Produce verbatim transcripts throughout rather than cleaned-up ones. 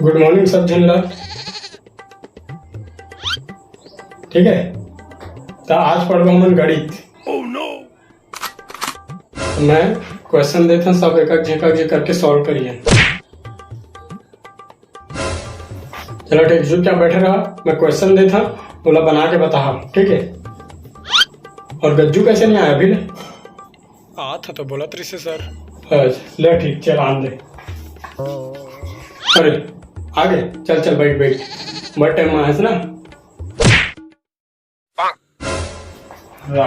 गुड morning सब झन ला। ठीक है, त आज पढ़बो हमन गणित। मैं क्वेश्चन देथन, सब एक एक, एक एक करके सॉल्व करिए। चलो ठीक, चुपचाप बैठे रहा, मैं क्वेश्चन देथन, ओला बना के बताहा, ठीक है? और गज्जू कैसे नहीं आया अभी ले? आत ह तो बोलत रहिसे सर। अच्छा, ले ठीक, चल आन दे। अरे, आ गए, चल चल, बैठ बैठ, बड़ टाइम में आयस ना। रा।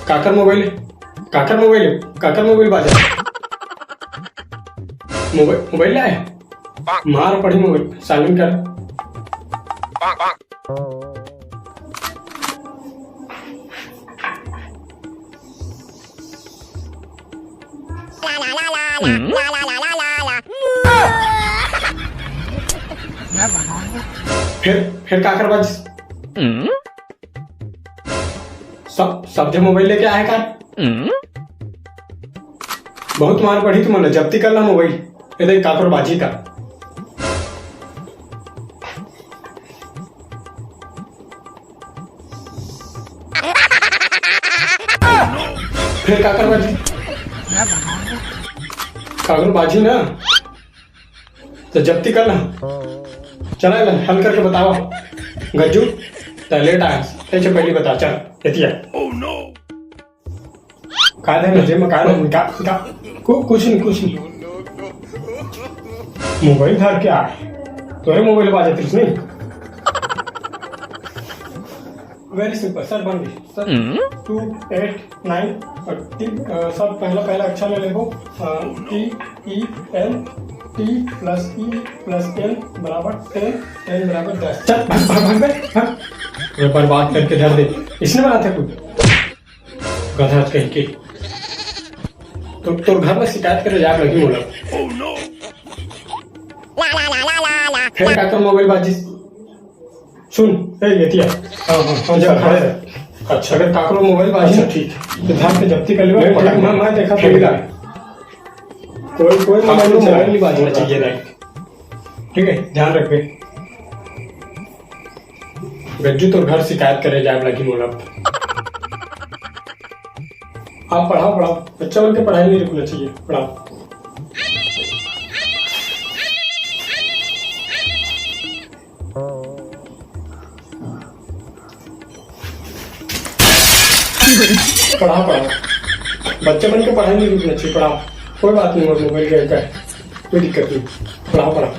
काकर मोबाइल, काकर मोबाइल, काकर मोबाइल बाजा? मोबाइल, मोबाइल लाए? मार पड़ी मोबाइल, साइलेंट कर। फिर, फिर काकर बाजी? सब, सब झन मोबाइल लेके आए का? बहुत मार पड़ी तुमन ला, जब्ती कर ला मोबाइल। ये देख, काकर बाजी का। फिर काकर बाजी? काकर बाजी ना, तो जब्ती कर ला। चला ला, हल करके बतावा। गज्जू, त लेट आया, तेरे से पहले बता, चल, एतिया। का दे ना, जेब में का दे, का, का, कु-, कुछ नहीं, कुछ नहीं। मोबाइल धर के आए, तोरे मोबाइल बाजत रहिस नहीं। Very simple, सर बन गई। सर, टू एट नाइन और टी, अ, सब पहला, पहला अक्षर ले लेबो, T E N, T plus E plus N बराबर टेन, टेन बराबर दस। चल, भाग, भाग, भाग, भाग, भाग। ये बर्बाद करके धर दे। इसने बना था कुछ? गधा कहीं के। तो तोर घर में शिकायत करे जाए लगी मोला। फिर काकर मोबाइल बाजिस? सुन, ए, ये दिया। हाँ, हाँ, हाँ, जा, खड़े रह। अच्छा, अगर काकरो मोबाइल बाजी अच्छा, ना, ठीक। तो ध्यान से जब्ती कर लेबो, नहीं, पकड़ ठीक, मैं, मैं देखा ठीक। कोई, कोई मोबाइल काकरो चलाए मोबाइल नहीं बाजना चाहिए, नहीं। ठीक है, ध्यान रखबे। गज्जू तोर घर शिकायत करे जाए लगी मोला। आप पढ़ाओ, पढ़ाओ। बच्चा मन के पढ़ाई नहीं रुकना चाहिए, पढ़ाओ। पढ़ाओ, पढ़ाओ। बच्चा मन के पढ़ाई नहीं रुकना चाहिए, पढ़ाओ। कोई बात नहीं, मोर मोबाइल गए का है, कोई दिक्कत नहीं। पढ़ाओ, पढ़ाओ।